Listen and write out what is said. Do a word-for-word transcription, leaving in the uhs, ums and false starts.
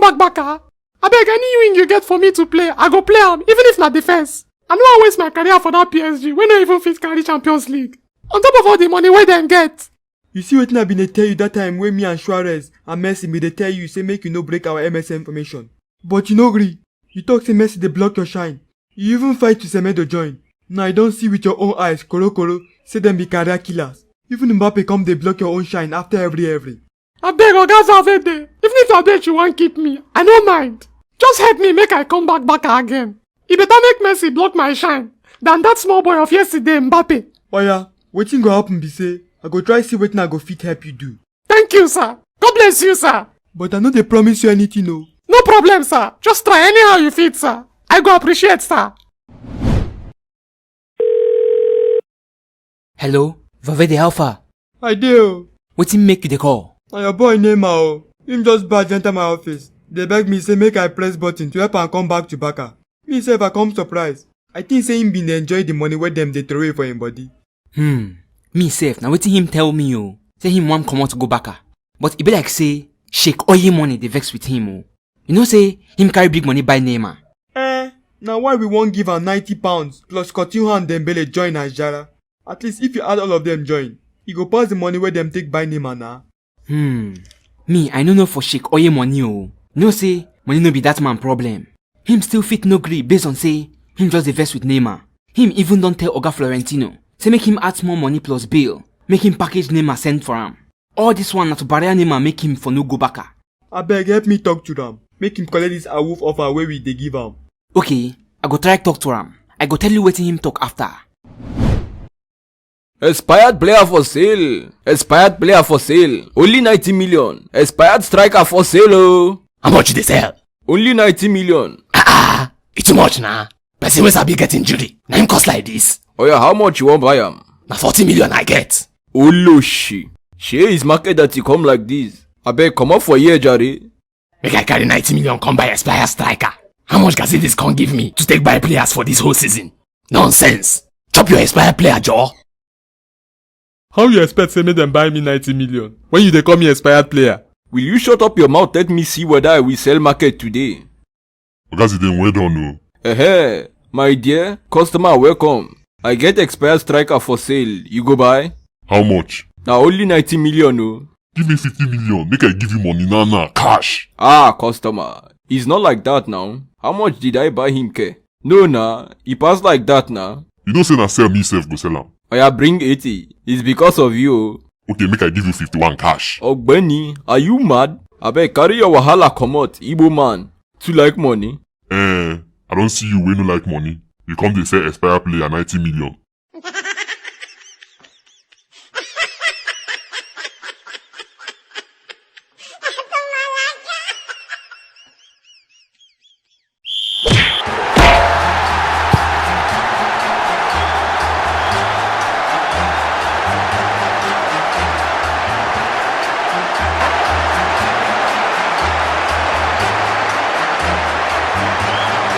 Back, back, ah. Abeg, any wing you get for me to play, I go play am, even if na defense. I no wan waste my career for that P S G wey no even fit carry Champions League. On top of all the money wey dem get. You see wetin I bin dey tell you that time wey me and Suarez and Messi bin dey tell you say make you no break our M S N formation. But you no gree. You talk say Messi dey block your shine. You even fight to Semedo join. Now I don see with your own eyes, korokoro, say dem be career killers. Even Mbappe come dey block your own shine after every every. Abeg, Oga Valverde, even if na bet you wan keep me, I no mind. Just help me make I come back Barca again. E better make Messi block my shine than that small boy of yesterday, Mbappe. Oya, wetin go happen be say I go try see wetin I go fit help you do. Thank you, sir. God bless you, sir. But I no dey promise you anything o. No problem, sir. Just try anyhow you fit, sir. I go appreciate, sir. Hello, Valverde, how far? I dey o. Wetin make you dey call? Na your boy Neymar o. Him just barge enter my office. Dey beg me say make I press button to help am come back to Barca. Me sef, I come surprise. I think say him bin dey enjoy the money wey dem dey throway for him body. Hmm. Me sef, na wetin him tell me o. Say him wan comot go Barca. But e be like say Sheikh Oye money dey vex with him o. You know say him carry big money buy Neymar. Eh, na why we wan give am ninety pounds plus Coutinho and Dembele join as jara. At least if you add all of them join, e go pass the money wey dem take buy Neymar na. Hmm. Me, I no know for Sheikh Oye money o. Know say money no be that man problem. Him still fit no gree based on say him just dey vex with Neymar. Him even don tell Oga Florentino say make him add small money plus bill, make him package Neymar send for am. All this one na to barrier Neymar make him for no go Barca. Abeg, help me talk to am. Make him collect this awoof offer wey we dey give am. Okay, I go try talk to am. I go tell you wetin him talk after. Expired player for sale. Expired player for sale. Only ninety million. Expired striker for sale o. How much you dey sell? Only ninety million. Ah, ah, e too much na. Person wey sabi get injury, na him cost like this. Oya, how much you wan buy am? Na forty million I get. Oloshi. Shey is market that you come like this. Abeg, comot for here, jare. Make I carry ninety million come buy expire striker. How much Gazidis come give me to take buy players for this whole season? Nonsense. Chop your expire player, Joe. How you expect say make dem buy me ninety million when you dey call me expired player? Will you shut up your mouth? Let me see whether I will sell market today. Oga Zidane, well done o. Ehe, my dear, customer welcome. I get expired striker for sale. You go buy? How much? Na only ninety million o. Give me fifty million, make I give you money now now, cash. Ah, customer, it's not like that now. How much did I buy him ke? No na, e pass like that na. You know say na sell me sef go sell am. Oya, bring eighty. It's because of you o. Okay, make I give you fifty-one cash. Ogbeni, are you mad? Abeg, carry your wahala comot, Igbo man. Too like money? Eh, I don see you wey no like money. You come dey sell expire player ninety million.